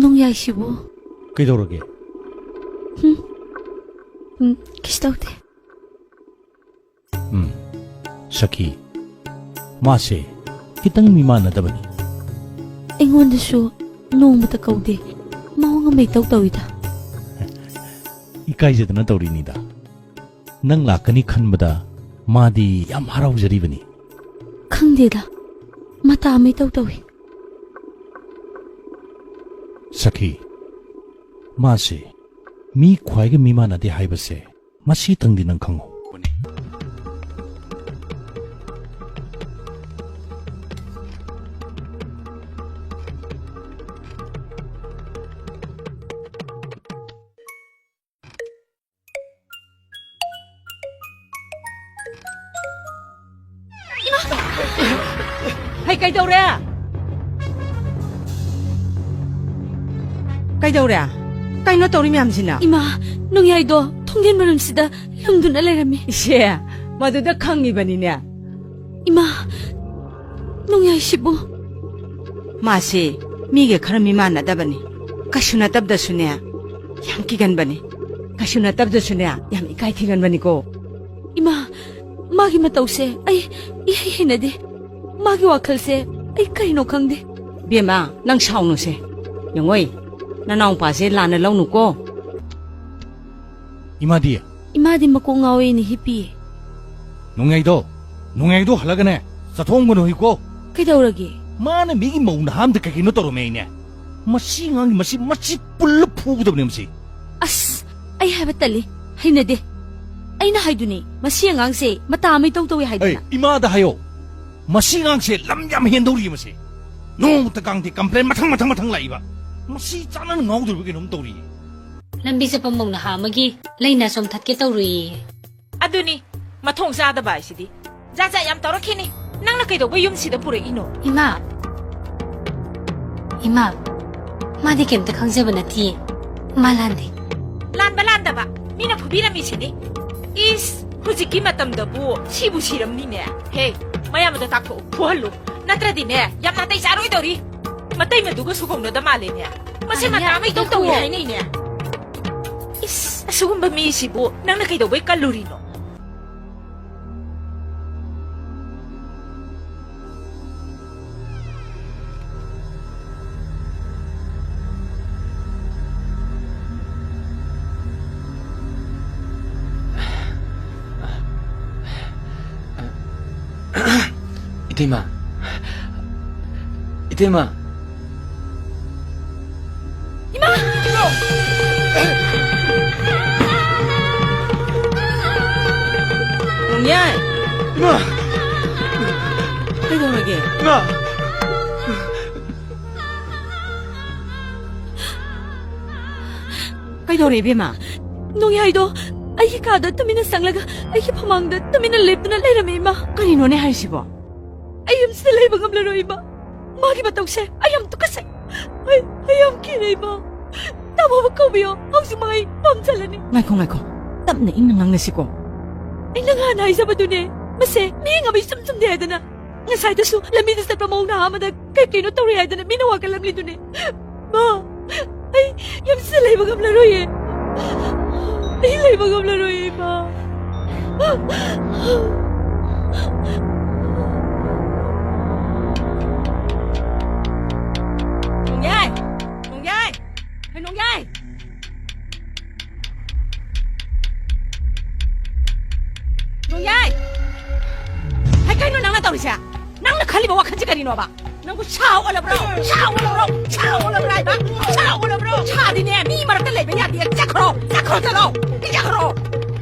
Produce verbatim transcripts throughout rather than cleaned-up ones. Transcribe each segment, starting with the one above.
ꯅꯣꯡꯌꯥꯏꯁꯤꯕꯨ꯫ ꯀꯩꯗꯧꯔꯒꯦ? ꯎꯝ, ꯀꯩꯁꯨ ꯇꯧꯗꯦ꯫ ꯎꯝ, ꯁꯈꯤ, ꯃꯥꯁꯦ ꯈꯤꯇꯪ ꯃꯤꯃꯥꯟꯅꯗꯕꯅꯤ꯫ ꯑꯩꯉꯣꯟꯗꯁꯨ ꯅꯣꯡꯃꯇ ꯀꯧꯗꯦ꯫ ꯃꯑꯣꯡ ꯑꯃ ꯏꯇꯧ ꯇꯧꯏꯗ꯫ ꯏꯀꯥꯏꯖꯗꯅ ꯇꯧꯔꯤꯅꯤꯗ꯫ ꯅꯪ ꯂꯥꯛꯀꯅꯤ ꯈꯟꯕꯗ ꯃꯥꯗꯤ ꯌꯥꯝ ꯍꯔꯥꯎꯖꯔꯤꯕꯅꯤ꯫ ꯈꯪꯗꯦꯗ, ꯃꯇꯥ ꯑꯃ ꯏꯇꯧ ꯇꯧꯏ꯫ ꯁꯈꯤ, ꯃꯥꯁꯦ ꯃꯤ ꯈ꯭ꯋꯥꯏꯒ ꯃꯤꯃꯥꯟꯅꯗꯦ ꯍꯥꯏꯕꯁꯦ ꯃꯁꯤꯇꯪꯗꯤ ꯅꯪ ꯈꯪꯍꯧ꯫ ꯍꯩ, ꯀꯩꯗꯧꯔꯦ? ꯀꯩꯗꯧꯔꯦ? ꯀꯩꯅꯣ ꯇꯧꯔꯤ ꯃꯌꯥꯝꯁꯤꯅ? ꯏꯃꯥ, ꯅꯣꯡꯌꯥꯏꯗꯣ ꯊꯣꯡꯖꯤꯟ ꯃꯅꯨꯡꯁꯤꯗ ꯂꯨꯝꯗꯨꯅ ꯂꯩꯔꯝꯃꯤ꯫ ꯏꯆꯦ, ꯃꯗꯨꯗ ꯈꯪꯉꯤꯕꯅꯤꯅꯦ꯫ ꯏꯃꯥ, ꯅꯣꯡꯌꯥꯏꯁꯤꯕꯨ꯫ ꯃꯥꯁꯤ ꯃꯤꯒ ꯈꯔ ꯃꯤꯃꯥꯟꯅꯗꯕꯅꯤ꯫ ꯀꯩꯁꯨ ꯅꯠꯇꯕꯗꯁꯨꯅꯦ, ꯌꯥꯝ ꯀꯤꯒꯟꯕꯅꯤ꯫ ꯀꯩꯁꯨ ꯅꯠꯇꯕꯗꯁꯨꯅꯦ, ꯌꯥꯝ ꯏꯀꯥꯏ ꯊꯤꯒꯟꯕꯅꯤꯀꯣ꯫ ꯏꯃꯥ, ꯃꯥꯒꯤ ꯃꯇꯧꯁꯦ ꯑꯩ ꯏꯍꯩ ꯍꯩꯅꯗꯦ꯫ ꯃꯥꯒꯤ ꯋꯥꯈꯜꯁꯦ ꯑꯩ ꯀꯩꯅꯣ ꯈꯪꯗꯦ꯫ ꯕꯦꯝꯃ, ꯅꯪ ꯁꯥꯎꯅꯨꯁꯦ꯫ ꯌꯦꯡꯉꯣꯏ, ꯅꯅꯥꯎꯄꯥꯁꯦ ꯂꯥꯟꯅ ꯂꯧꯅꯨꯀꯣ꯫ ꯏꯃꯥꯗꯤ? ꯏꯃꯥꯗꯤ ꯃꯀꯣꯛ ꯉꯥꯎꯋꯦꯅ ꯍꯤꯞꯄꯤꯌꯦ꯫ ꯅꯣꯡꯌꯥꯏꯗꯣ, ꯅꯣꯡꯌꯥꯏꯗꯣ ꯍꯜꯂꯒꯅꯦ, ꯆꯠꯊꯣꯛꯑꯝꯒꯅꯨ ꯍꯤꯀꯣ꯫ ꯀꯩꯗꯧꯔꯒꯦ? ꯃꯥꯅ ꯃꯤꯒꯤ ꯃꯧ ꯅꯍꯥ ꯑꯃꯗ ꯀꯩ ꯀꯩꯅꯣ ꯇꯧꯔꯝꯃꯦ ꯍꯥꯏꯅꯦ? ꯃꯁꯤ ꯑꯉꯥꯡꯒꯤ ꯃꯁꯤ, ꯃꯁꯤ ꯄꯨꯜꯂ ꯐꯨꯒꯗꯕꯅꯦ ꯃꯁꯤ꯫ ꯑꯁ, ꯑꯩ ꯍꯥꯏꯕ ꯇꯜꯂꯤ, ꯍꯩꯅꯗꯦ꯫ ꯑꯩꯅ ꯍꯥꯏꯗꯨꯅꯤ, ꯃꯁꯤ ꯑꯉꯥꯡꯁꯦ ꯃꯇꯥ ꯑꯃ ꯏꯇꯧ ꯇꯧꯏ ꯍꯥꯏꯗꯅ꯫ ꯑꯩ ꯏꯃꯥꯗ ꯍꯥꯏꯌꯣ, ꯃꯁꯤ ꯑꯉꯥꯡꯁꯦ ꯂꯝ ꯌꯥꯝ ꯍꯦꯟꯗꯧꯔꯤ ꯃꯁꯤ꯫ ꯅꯣꯡꯃꯇ ꯀꯥꯡꯗꯦ complain ꯃꯊꯪ ꯃꯊꯪ ꯃꯊꯪ ꯂꯥꯛꯏꯕ꯫ ꯃꯁꯤ ꯆꯥꯅꯅ ꯉꯥꯎꯗꯧꯔꯤꯕ ꯀꯩꯅꯣꯝ ꯇꯧꯔꯤꯌꯦ꯫ ꯂꯝꯕꯤ ꯆꯠꯄ ꯃꯧ ꯅꯍꯥ ꯑꯃꯒꯤ ꯂꯩꯅ ꯆꯣꯝꯊꯠꯀꯦ ꯇꯧꯔꯨꯏꯌꯦ꯫ ꯑꯗꯨꯅꯤ, ꯃꯊꯣꯡ ꯆꯥꯗꯕ ꯍꯥꯏꯁꯤꯗꯤ꯫ ꯖꯥꯠ ꯖꯥꯠ ꯌꯥꯝ ꯇꯧꯔꯛꯈꯤꯅꯤ꯫ ꯅꯪꯅ ꯀꯩꯗꯧꯕ ꯌꯨꯝꯁꯤꯗ ꯄꯨꯔꯛꯏꯅꯣ? ꯏꯃꯥ! ꯏꯃꯥ! ꯃꯥꯗꯤ ꯀꯩꯝꯇ ꯈꯪꯖꯕ ꯅꯠꯇꯤꯌꯦ꯫ ꯃꯥ ꯂꯥꯟꯗꯦ꯫ ꯂꯥꯟꯕ ꯂꯥꯟꯗꯕ ꯃꯤꯅ ꯐꯨꯕꯤꯔꯝꯃꯤꯁꯤꯅꯤ꯫ ꯏꯁ! ꯍꯧꯖꯤꯛꯀꯤ ꯃꯇꯝꯗꯕꯨ ꯁꯤꯕꯨ ꯁꯤꯔꯝꯅꯤꯅꯦ꯫ ꯍꯦ, ꯃꯌꯥꯝꯗ ꯇꯥꯛꯊꯣꯛꯎ, ꯐꯨꯍꯜꯂꯨ꯫ ꯅꯠꯇ꯭ꯔꯗꯤꯅꯦ, ꯌꯥꯝ ꯅꯥꯇꯩ ꯆꯥꯔꯣꯏꯗꯧꯔꯤ꯫ ꯃꯇꯩ ꯃꯗꯨꯒꯁꯨ ꯀꯧꯅꯗ ꯃꯥꯜꯂꯦꯅꯦ꯫ ꯃꯁꯤ ꯃꯇꯥ ꯑꯃ ꯏꯇꯧ ꯇꯧꯏ ꯍꯥꯏꯅꯩꯅꯦ꯫ ꯏꯁ, ꯑꯁꯤꯒꯨꯝꯕ ꯃꯤꯁꯤꯕꯨ ꯅꯪꯅ ꯀꯩꯗꯧꯕꯩ ꯀꯜꯂꯨꯔꯤꯅꯣ? ꯏꯇꯩꯃ꯫ ꯏꯇꯩꯃ꯫ ꯏꯃꯥ! ꯅꯣꯡꯌꯥꯏ! ꯏꯃꯥ! ꯀꯩꯗꯧꯔꯒꯦ? ꯏꯃꯥ! ꯀꯩꯗꯧꯔꯦ, ꯏꯕꯦꯝꯃ? ꯅꯣꯡꯌꯥꯏꯗꯣ ꯑꯩꯒꯤ ꯀꯥꯗ ꯇꯨꯃꯤꯟꯅ ꯆꯪꯂꯒ ꯑꯩꯒꯤ ꯐꯃꯥꯡꯗ ꯇꯨꯃꯤꯟꯅ ꯂꯦꯞꯇꯨꯅ ꯂꯩꯔꯝꯃꯦ, ꯏꯃꯥ꯫ ꯀꯔꯤꯅꯣꯅꯦ ꯍꯥꯏꯔꯤꯁꯤꯕꯣ? ꯑꯩ ꯌꯨꯝꯁꯤꯗ ꯂꯩꯕ ꯉꯝꯂꯔꯣꯏ, ꯏꯃꯥ꯫ ꯃꯥꯒꯤ ꯃꯇꯧꯁꯦ ꯑꯩ ꯌꯥꯝ ꯇꯨꯀꯠꯆꯩ꯫ ꯑꯩ, ꯑꯩ ꯌꯥꯝ ꯀꯤꯔꯦ, ꯏꯃꯥ꯫ ꯇꯥꯃꯣꯕꯨ ꯀꯧꯕꯤꯌꯣ꯫ ꯍꯧꯖꯤꯛꯃꯛ ꯑꯩ ꯄꯥꯝꯖꯜꯂꯅꯤ꯫ ꯉꯥꯏꯈꯣ, ꯉꯥꯏꯈꯣ꯫ ꯇꯞꯅ ꯏꯪꯅ ꯉꯥꯡꯅꯁꯤꯀꯣ꯫ ꯑꯩꯅ ꯉꯍꯥꯟ ꯍꯥꯏꯖꯕꯗꯨꯅꯦ꯫ ꯃꯁꯦ ꯃꯤꯌꯦꯡ ꯑꯃ ꯏꯆꯨꯝ ꯆꯨꯝꯗꯦ ꯍꯥꯏꯗꯅ꯫ ꯉꯁꯥꯏꯗꯁꯨ ꯂꯝꯕꯤꯗ ꯆꯠꯄ ꯃꯧ ꯅꯍꯥ ꯑꯃꯗ ꯀꯩ ꯀꯩꯅꯣ ꯇꯧꯔꯦ ꯍꯥꯏꯗꯅ ꯃꯤꯅ ꯋꯥꯀꯠꯂꯝꯂꯤꯗꯨꯅꯦ꯫ ꯃꯥ, ꯑꯩ ꯌꯨꯝꯁꯤꯗ ꯂꯩꯕ ꯉꯝꯂꯔꯣꯏꯌꯦ꯫ ꯑꯩ ꯂꯩꯕ ꯉꯝꯂꯔꯣꯏꯌꯦ, ꯏꯃꯥ꯫ ꯅꯣꯡꯌꯥꯏ! ꯅꯣꯡꯌꯥꯏ! ꯍꯦ, ꯅꯣꯡꯌꯥꯏ! ꯅꯣꯡꯌꯥꯏ! ꯍꯦ, ꯀꯩꯅꯣ ꯅꯪꯅ ꯇꯧꯔꯤꯁꯦ? ꯅꯪꯅ ꯈꯜꯂꯤꯕ ꯋꯥꯈꯜꯁꯦ ꯀꯔꯤꯅꯣꯕ? ꯅꯪꯕꯨ ꯁꯥ ꯑꯣꯜꯂꯕ꯭ꯔꯣ? ꯁꯥ ꯑꯣꯜꯂꯕ꯭ꯔꯣ? ꯁꯥ ꯑꯣꯜꯂꯕ꯭ꯔꯣ ꯍꯥꯏꯕ? ꯁꯥ ꯑꯣꯜꯂꯕ꯭ꯔꯣ? ꯁꯥꯗꯤꯅꯦ, ꯃꯤ ꯃꯔꯛꯇ ꯂꯩꯕ ꯌꯥꯗꯦ꯫ ꯆꯠꯈ꯭ꯔꯣ! ꯆꯠꯈ꯭ꯔꯣ, ꯆꯠꯂꯣ! ꯆꯠꯈ꯭ꯔꯣ!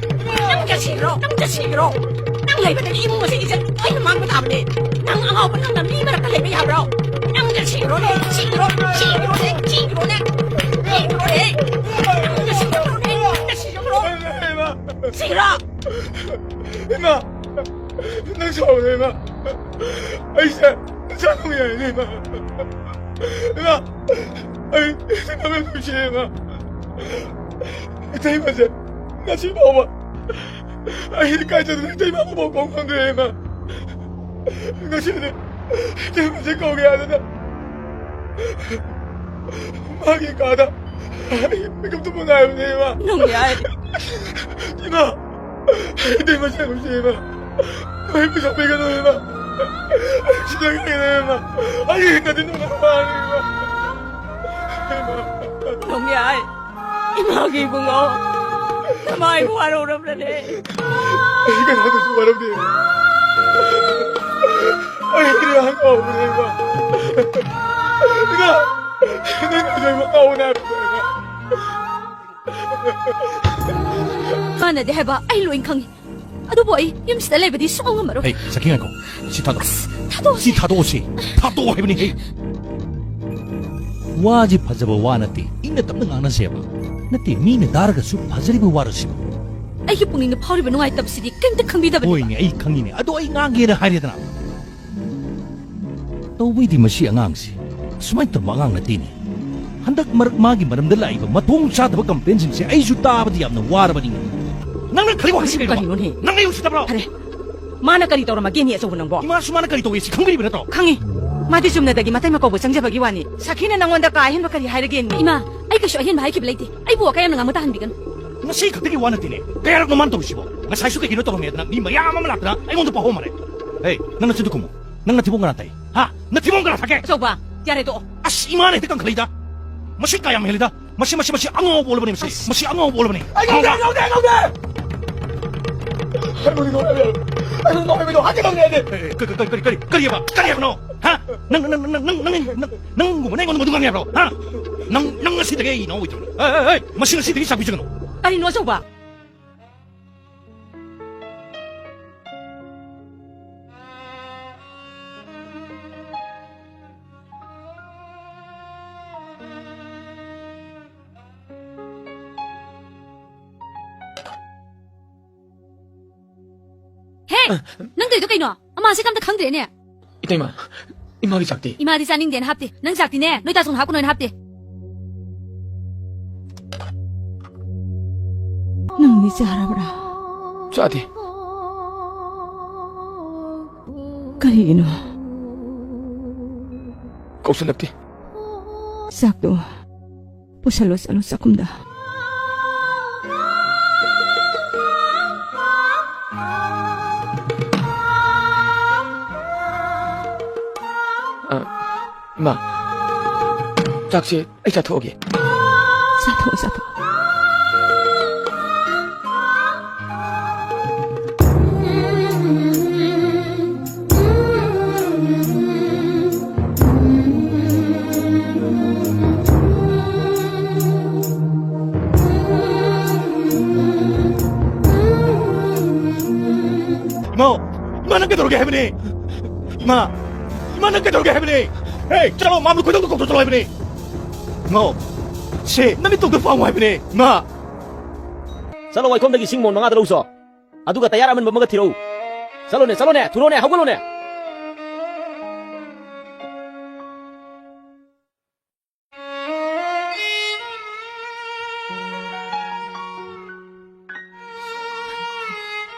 ꯅꯪ ꯆꯠꯁꯤꯈ꯭ꯔꯣ! ꯅꯪ ꯆꯠꯁꯤꯈ꯭ꯔꯣ! ꯅꯪ ꯂꯩꯕꯗꯒꯤ ꯏꯃꯨꯡ ꯑꯁꯤꯒꯤꯁꯦ ꯂꯣꯏꯅ ꯃꯥꯡꯕ ꯇꯥꯕꯅꯦ꯫ ꯅꯪ ꯑꯉꯥꯎꯕ ꯅꯪꯅ ꯃꯤ ꯃꯔꯛꯇ ꯂꯩꯕ ꯌꯥꯕ꯭ꯔꯣ? ꯅꯪ ꯆꯠꯁꯤꯈ꯭ꯔꯣꯅꯦ! ꯁꯤꯈ꯭ꯔꯣ! ꯁꯤꯈ꯭ꯔꯣꯅꯦ! ꯁꯤꯈ꯭ꯔꯣꯅꯦ! ꯁꯤꯈ꯭ꯔꯣꯅꯦ! ꯅꯪ ꯆꯠꯁꯤꯈ꯭ꯔꯣꯅꯦ! ꯅꯪ ꯆꯠꯁꯤꯈ꯭ꯔꯣ! ꯁꯤꯈ꯭ꯔꯣ! ꯏꯃꯥ! ꯅꯪ ꯁꯥꯎꯔꯦ, ꯏꯃꯥ! ꯑꯩꯁꯦ ꯅꯆꯥ ꯅꯨꯡ ꯌꯥꯏꯅꯦ, ꯏꯃꯥ! ꯏꯃꯥ! ꯑꯩ ꯅꯪ ꯅꯨꯡꯁꯤꯌꯦ, ꯏꯃꯥ! ꯏꯇꯩꯃꯁꯦ ꯉꯁꯤ ꯐꯥꯎꯕ ꯑꯩ ꯀꯥꯏ ꯆꯠꯇꯅ ꯏꯇꯩꯃ ꯑꯃꯐꯥꯎ ꯀꯧ ꯐꯪꯗ꯭ꯔꯦ, ꯏꯃꯥ! ꯉꯁꯤꯗꯤ ꯏꯇꯩꯃꯁꯦ ꯀꯧꯒꯦ ꯍꯥꯏꯗꯅ ꯃꯥꯒꯤ ꯀꯥꯗ ꯑꯩ ꯃꯤꯀꯞ ꯊꯣꯛꯄ ꯉꯥꯏꯕꯅꯦ, ꯏꯃꯥ꯫ ꯅꯣꯡꯌꯥꯏ꯫ ꯏꯃꯥ, ꯑꯩ ꯃꯁꯛ ꯅꯨꯡꯁꯤ, ꯏꯃꯥ꯫ ꯑꯩ ꯄꯩꯁꯥ ꯄꯤꯒꯅꯨ, ꯏꯃꯥ꯫ ꯑꯩ ꯁꯤꯗ ꯂꯩꯔꯦ, ꯏꯃꯥ꯫ ꯑꯩ ꯍꯤꯡꯉꯗꯤ ꯅꯪꯅ ꯐꯥꯔꯦ, ꯏꯃꯥ꯫ ꯏꯃꯥ꯫ ꯅꯣꯡꯌꯥꯏ꯫ ꯏꯃꯥꯒꯤ ꯏꯕꯨꯡꯉꯣ꯫ ꯅꯃꯥꯏꯕꯨ ꯋꯥꯔꯧꯔꯕ꯭ꯔꯅꯦ? ꯑꯩ ꯀꯅꯥꯗꯁꯨ ꯋꯥꯔꯧꯗꯦ꯫ ꯑꯩ ꯀꯅꯥ ꯀꯥꯎꯕꯅꯦ, ꯏꯃꯥ꯫ ꯏꯃꯥ, ꯅꯪ ꯑꯩꯕꯨ ꯀꯥꯎꯅꯦ ꯍꯥꯏꯕꯅꯦ, ꯏꯃꯥ꯫ ꯀꯥꯟꯅꯗꯦ ꯍꯥꯏꯕ ꯑꯩ ꯂꯣꯏ ꯈꯪꯉꯤ꯫ ꯑꯗꯨꯕꯨ ꯑꯩ ꯌꯨꯝꯁꯤꯗ ꯂꯩꯕꯗꯤ ꯁꯨꯡꯉꯝ ꯉꯝꯃꯔꯣꯏ꯫ ꯍꯩ, ꯁꯈꯤ, ꯉꯥꯏꯈꯣ꯫ ꯁꯤ ꯊꯥꯗꯣꯛ꯫ ꯊꯥꯗꯣꯛꯑꯣ꯫ ꯁꯤ ꯊꯥꯗꯣꯛꯑꯣꯁꯤ꯫ ꯊꯥꯗꯣꯛꯑꯣ ꯍꯥꯏꯕꯅꯤ, ꯍꯩ꯫ ꯋꯥꯁꯤ ꯐꯖꯕ ꯋꯥ ꯅꯠꯇꯦ꯫ ꯏꯪꯅ ꯇꯞꯅ ꯉꯥꯡꯅꯁꯦꯕ꯫ ꯅꯠꯇꯦ, ꯃꯤꯅ ꯇꯥꯔꯒꯁꯨ ꯐꯖꯔꯤꯕ ꯋꯥꯔꯣ ꯁꯤꯕꯨ꯫ ꯑꯩꯒꯤ ꯄꯨꯛꯅꯤꯡꯗ ꯐꯥꯎꯔꯤꯕ ꯅꯨꯡꯉꯥꯏꯇꯕꯁꯤꯗꯤ ꯀꯔꯤꯝꯇ ꯈꯪꯕꯤꯗꯕꯅꯦꯕ꯫ ꯍꯣꯏꯅꯦ, ꯑꯩ ꯈꯪꯉꯤꯅꯦ꯫ ꯑꯗꯣ ꯑꯩ ꯉꯥꯡꯒꯦꯅ ꯍꯥꯏꯔꯦꯗꯅ꯫ ꯇꯧꯕꯩꯗꯤ ꯃꯁꯤ ꯑꯉꯥꯡꯁꯤ ꯑꯁꯨꯃꯥꯏꯅ ꯇꯧꯔꯝꯕ ꯑꯉꯥꯡ ꯅꯠꯇꯦꯅꯦ꯫ ꯍꯟꯗꯛ ꯃꯔꯛ ꯃꯥꯒꯤ ꯃꯔꯝꯗ ꯂꯥꯛꯏꯕ ꯃꯊꯣꯡ ꯆꯥꯗꯕ complainꯁꯤꯡꯁꯦ ꯑꯩꯁꯨ ꯇꯥꯕꯗ ꯌꯥꯝꯅ ꯋꯥꯔꯕꯅꯤ꯫ ꯅꯪꯅ ꯈꯜꯂꯤꯕ ꯋꯥꯈꯜꯁꯤ ꯀꯔꯤꯅꯣ? ꯀꯔꯤꯅꯣꯅꯦ? ꯅꯪ ꯑꯩ ꯎꯁꯤꯠꯇꯕ꯭ꯔꯣ? ꯐꯔꯦ, ꯃꯥꯅ ꯀꯔꯤ ꯇꯧꯔꯝꯃꯒꯦꯅꯦ, ꯑꯆꯧꯕ ꯅꯪꯕꯣ? ꯏꯃꯥꯁꯨ ꯃꯥꯅ ꯀꯔꯤ ꯇꯧꯏ ꯁꯤ ꯈꯪꯕꯤꯔꯤꯕ ꯅꯠꯇ꯭ꯔꯣ? ꯈꯪꯉꯤ꯫ ꯃꯥꯗꯤ ꯆꯨꯝꯅꯗꯒꯤ ꯃꯇꯩ ꯃꯀꯧꯕ ꯆꯪꯖꯕꯒꯤ ꯋꯥꯅꯤ꯫ ꯁꯈꯤꯅ ꯅꯪꯉꯣꯟꯗ ꯀꯥ ꯑꯍꯦꯟꯕ ꯀꯔꯤ ꯍꯥꯏꯔꯒꯦꯅꯦ? ꯏꯃꯥ, ꯑꯩ ꯀꯩꯁꯨ ꯑꯍꯦꯟꯕ ꯍꯥꯏꯈꯤꯕ ꯂꯩꯇꯦ꯫ ꯑꯩꯕꯨ ꯋꯥꯈꯜ ꯌꯥꯝꯅ ꯉꯥꯡꯕ ꯇꯥꯍꯟꯕꯤꯒꯅꯨ꯫ ꯉꯁꯤ ꯈꯛꯇꯒꯤ ꯋꯥ ꯅꯠꯇꯦꯅꯦ꯫ ꯀꯌꯥꯔꯛꯅꯣ ꯃꯥꯅ ꯇꯧꯔꯤꯁꯤꯕꯣ? ꯉꯁꯥꯏꯁꯨ ꯀꯩꯒꯤꯅꯣ ꯇꯧꯔꯝꯃꯦꯗꯅ ꯃꯤ ꯃꯌꯥꯝ ꯑꯃ ꯂꯥꯛꯇꯅ ꯑꯩꯉꯣꯟꯗ ꯄꯥꯎꯍꯧꯃꯔꯦ꯫ ꯍꯦ, ꯅꯪ ꯅꯆꯤꯟꯗꯨ ꯈꯨꯝꯃꯨ꯫ ꯅꯪ ꯅꯊꯤꯕꯣꯡ ꯀꯅꯥ ꯊꯥꯛꯏ? ꯍꯥ? ꯅꯊꯤꯕꯣꯡ ꯀꯅꯥ ꯊꯥꯛꯀꯦ? ꯑꯆꯧꯕ, ꯌꯥꯔꯦ ꯇꯣꯛꯑꯣ꯫ ꯑꯁ, ꯏꯃꯥꯅ ꯍꯦꯛꯇ ꯀꯟꯈꯠꯂꯛꯏꯗ꯫ ꯃꯁꯤ ꯀꯌꯥꯝ ꯍꯦꯜꯂꯤꯗ? ꯃꯁꯤ, ꯃꯁꯤ, ꯃꯁꯤ ꯑꯉꯥꯎꯕ ꯑꯣꯜꯂꯕꯅꯤ, ꯃꯁꯤ꯫ ꯑꯁ꯫ ꯃꯁꯤ ꯑꯉꯥꯎꯕ ꯑꯣꯜꯂꯕꯅꯤ꯫ ꯑꯩ ꯉꯝꯗꯦ, ꯑꯉꯥꯎꯕ꯫ ꯑꯩ ꯉꯝꯗꯦ, ꯑꯩ ꯉꯝꯗꯦ! ꯑꯩ ꯉꯝꯗꯦ, ꯑꯩ ꯉꯝꯗꯦ! ꯍꯥꯏꯕ ꯉꯝꯗꯦ, ꯑꯩ ꯉꯝꯗꯦ! ꯑꯦ, ꯑꯦ, ꯀ-, ꯀ-, ꯀꯔꯤ, ꯀꯔꯤ, ꯀꯔꯤ, ꯀꯔꯤ ꯍꯥꯏꯕ? ꯀꯔꯤ ꯍꯥꯏꯕꯅꯣ? ꯍꯥ? ꯅꯪ, ꯅꯪ, ꯅꯪꯒꯨꯝꯕ ꯅꯪ ꯑꯩꯉꯣꯟꯗ ꯃꯗꯨ ꯉꯥꯡꯉꯦ ꯍꯥꯏꯕ꯭ꯔꯣ? ꯍꯥ? ꯅꯪ, ꯅꯪ ꯉꯁꯤꯗꯒꯤ ꯑꯩ ꯏꯅꯥꯎ ꯑꯣꯏꯗ꯭ꯔꯕꯅꯤ꯫ ꯑꯦ, ꯑꯦ, ꯑꯦ, ꯃꯁꯤ ꯉꯁꯤꯗꯒꯤ ꯆꯥꯛ ꯄꯤꯖꯒꯅꯨ꯫ ꯀꯔꯤꯅꯣ ꯑꯆꯧꯕ? ꯍꯦ! ꯅꯪ ꯇꯧꯔꯤꯗꯣ ꯀꯩꯅꯣ? ꯑꯃꯥꯁꯦ ꯀꯝꯇ ꯈꯪꯗ꯭ꯔꯦꯅꯦ꯫ ꯏꯇꯩꯃ, ꯏꯃꯥꯒꯤ ꯆꯥꯛꯇꯤ? ꯏꯃꯥꯗꯤ ꯆꯥꯅꯤꯡꯗꯦꯅ ꯍꯥꯞꯇꯦ꯫ ꯅꯪ ꯆꯥꯛꯇꯤꯅꯦ, ꯅꯣꯏ ꯇꯥꯆꯧꯅ ꯍꯥꯞꯀꯅꯣꯅ ꯍꯥꯞꯇꯦ꯫ ꯅꯪꯗꯤ ꯆꯥꯔꯕ꯭ꯔꯥ? ꯆꯥꯗꯦ꯫ ꯀꯔꯤꯒꯤꯅꯣ? ꯀꯧꯁꯜꯂꯛꯇꯦ꯫ ꯆꯥꯛꯇꯣ ꯄꯨꯁꯜꯂꯣ, ꯆꯠꯂꯣ ꯆꯥꯛꯈꯨꯝꯗ꯫ ꯑ, ꯏꯃꯥ, ꯆꯥꯛꯁꯦ ꯑꯩ ꯆꯥꯊꯣꯛꯑꯒꯦ꯫ ꯆꯥꯊꯣꯛꯑꯣ, ꯆꯥꯊꯣꯛꯑꯣ꯫ ꯏꯃꯥ! ꯏꯃꯥ, ꯅꯪ ꯀꯩꯗꯧꯔꯒꯦ ꯍꯥꯏꯕꯅꯤ? ꯏꯃꯥ! ꯏꯃꯥ, ꯅꯪ ꯀꯩꯗꯧꯔꯒꯦ ꯍꯥꯏꯕꯅꯤ? ꯍꯦ, ꯆꯠꯂꯣ, ꯃꯥꯝꯅ ꯈꯣꯏꯗꯧꯗꯣ ꯀꯧꯊꯣꯛ ꯆꯠꯂꯣ ꯍꯥꯏꯕꯅꯤ꯫ ꯏꯃꯥ! ꯁꯦ, ꯅꯪꯒꯤ ꯇꯧꯗꯣ ꯄꯥꯝꯃꯣ ꯍꯥꯏꯕꯅꯤ, ꯏꯃꯥ! ꯆꯠꯂꯣ, ꯋꯥꯏꯈꯣꯝꯗꯒꯤ ꯁꯤꯡ ꯃꯣꯟ ꯃꯉꯥꯗ ꯂꯧꯁꯣ꯫ ꯑꯗꯨꯒ ꯇꯌꯥꯔ ꯑꯃꯟꯕ ꯑꯃꯒ ꯊꯤꯔꯛꯎ꯫ ꯆꯠꯂꯣꯅꯦ, ꯆꯠꯂꯣꯅꯦ, ꯊꯨꯔꯣꯅꯦ, ꯍꯧꯒꯠꯂꯣꯅꯦ꯫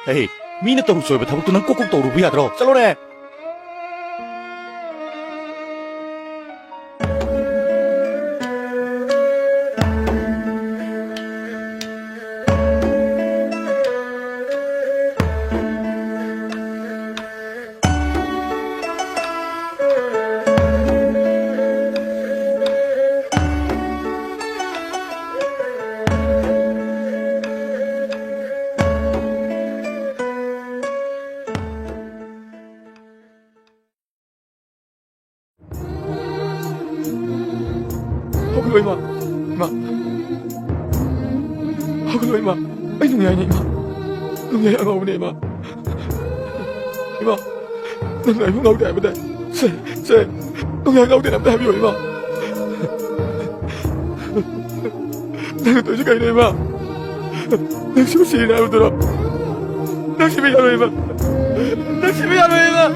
ꯍꯦ, ꯃꯤꯅ ꯇꯧꯔꯨ ꯆꯣꯏꯕ ꯊꯕꯛꯇꯨ ꯅꯪ ꯀꯣꯛ ꯀꯣꯛ ꯇꯧꯔꯨꯕ ꯌꯥꯗ꯭ꯔꯣ? ꯆꯠꯂꯣꯅꯦ꯫ ꯍꯧꯒꯠꯂꯣ, ꯏꯃꯥ꯫ ꯏꯃꯥ꯫ ꯍꯧꯒꯠꯂꯣ, ꯏꯃꯥ꯫ ꯑꯩ ꯅꯨꯡꯌꯥꯏꯅꯦ, ꯏꯃꯥ꯫ ꯅꯨꯡꯌꯥꯏ ꯑꯉꯥꯎꯕꯅꯦ, ꯏꯃꯥ꯫ ꯏꯃꯥ, ꯅꯪ ꯂꯥꯏꯕꯛ ꯉꯥꯎꯗꯦ ꯍꯥꯏꯕꯗ꯫ ꯁꯦ, ꯁꯦ, ꯅꯨꯡꯌꯥꯏ ꯉꯥꯎꯗꯦꯅ ꯑꯝꯇ ꯍꯥꯏꯕꯤꯌꯣ, ꯏꯃꯥ꯫ ꯅꯪꯅ ꯇꯧꯔꯤꯁꯤ ꯀꯩꯅꯣ, ꯏꯃꯥ? ꯅꯪ ꯁꯤꯕꯨ ꯁꯤꯔꯦ ꯍꯥꯏꯕꯗꯨꯔꯣ? ꯅꯪ ꯁꯤꯕ ꯌꯥꯔꯣꯏ, ꯏꯃꯥ꯫ ꯅꯪ ꯁꯤꯕ ꯌꯥꯔꯣꯏ, ꯏꯃꯥ꯫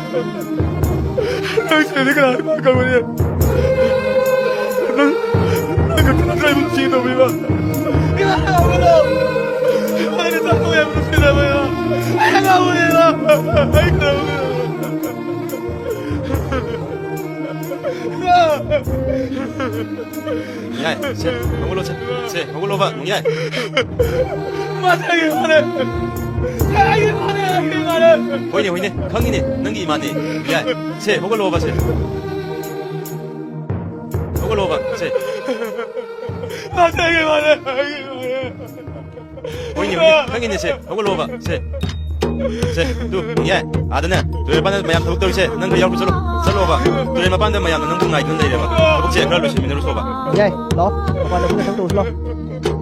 ꯅꯪ ꯁꯤꯔꯗꯤ ꯀꯅꯥꯅ ꯏꯃꯥ ꯀꯧꯒꯅꯤ? ꯅꯪ, ꯅꯪ ꯈꯛꯇ ꯅꯠꯇ꯭ꯔꯣ ꯑꯩꯕꯨ ꯅꯨꯡꯁꯤꯒꯗꯧꯕ, ꯏꯃꯥ? ꯏꯃꯥ, ꯇꯧꯒꯅꯨ꯫ ꯏꯃꯥ, ꯅꯪ ꯆꯠꯊꯣꯛꯑꯦ ꯍꯥꯏꯕ ꯅꯨꯡꯁꯤꯗꯕ, ꯏꯃꯥ꯫ ꯑꯩ ꯉꯥꯎꯕꯅꯦ, ꯏꯃꯥ꯫ ꯑꯩ ꯉꯥꯎꯕꯅꯦ꯫ ꯏꯃꯥ! ꯌꯥꯏ, ꯁꯦ, ꯍꯧꯒꯠꯂꯣ, ꯁꯦ, ꯁꯦ, ꯍꯧꯒꯠꯂꯣꯕ, ꯅꯣꯡꯌꯥꯏ꯫ ꯃꯥ ꯑꯩꯒꯤ ꯏꯃꯥꯅꯦ꯫ ꯑꯩꯒꯤ ꯏꯃꯥꯅꯦ, ꯑꯩꯒꯤ ꯏꯃꯥꯅꯦ꯫ ꯍꯣꯏꯅꯦ, ꯍꯣꯏꯅꯦ, ꯈꯪꯉꯤꯅꯦ, ꯅꯪꯒꯤ ꯏꯃꯥꯅꯦ꯫ ꯌꯥꯏ, ꯁꯦ, ꯍꯧꯒꯠꯂꯣꯕ, ꯁꯦ꯫ ꯍꯧꯒꯠꯂꯣꯕ, ꯁꯦ꯫ ꯃꯥ ꯑꯩꯒꯤ ꯏꯃꯥꯅꯦ, ꯑꯩꯒꯤ ꯏꯃꯥꯅꯦ꯫ ꯍꯣꯏꯅꯦ, ꯍꯣꯏꯅꯦ, ꯈꯪꯉꯤꯅꯦ, ꯁꯦ, ꯍꯧꯒꯠꯂꯣꯕ, ꯁꯦ꯫ ꯁꯦ, ꯇꯨ, ꯌꯥꯏ, ꯑꯥꯗꯅꯦ, ꯇꯨꯔꯦꯜ ꯃꯄꯥꯟꯗ ꯃꯌꯥꯝ ꯊꯕꯛ ꯇꯧꯔꯤꯁꯦ, ꯅꯪ ꯈꯔ ꯌꯥꯎꯔꯨ ꯆꯠꯂꯣ, ꯆꯠꯂꯣꯕ꯫ ꯇꯨꯔꯦꯜ ꯃꯄꯥꯟꯗ ꯃꯌꯥꯝꯅ ꯅꯪꯕꯨ ꯉꯥꯏꯗꯨꯅ ꯂꯩꯔꯦꯕ, ꯊꯕꯛꯁꯦ ꯈꯔ ꯂꯣꯏꯁꯤꯟꯃꯤꯟꯅꯔꯨꯆꯣꯕ꯫ ꯌꯥꯏ, ꯂꯥꯛꯑꯣ, ꯃꯄꯥꯟꯗ ꯄꯨꯟꯅ ꯊꯕꯛ ꯇꯧꯔꯨꯁꯤ ꯂꯥꯛꯑꯣ꯫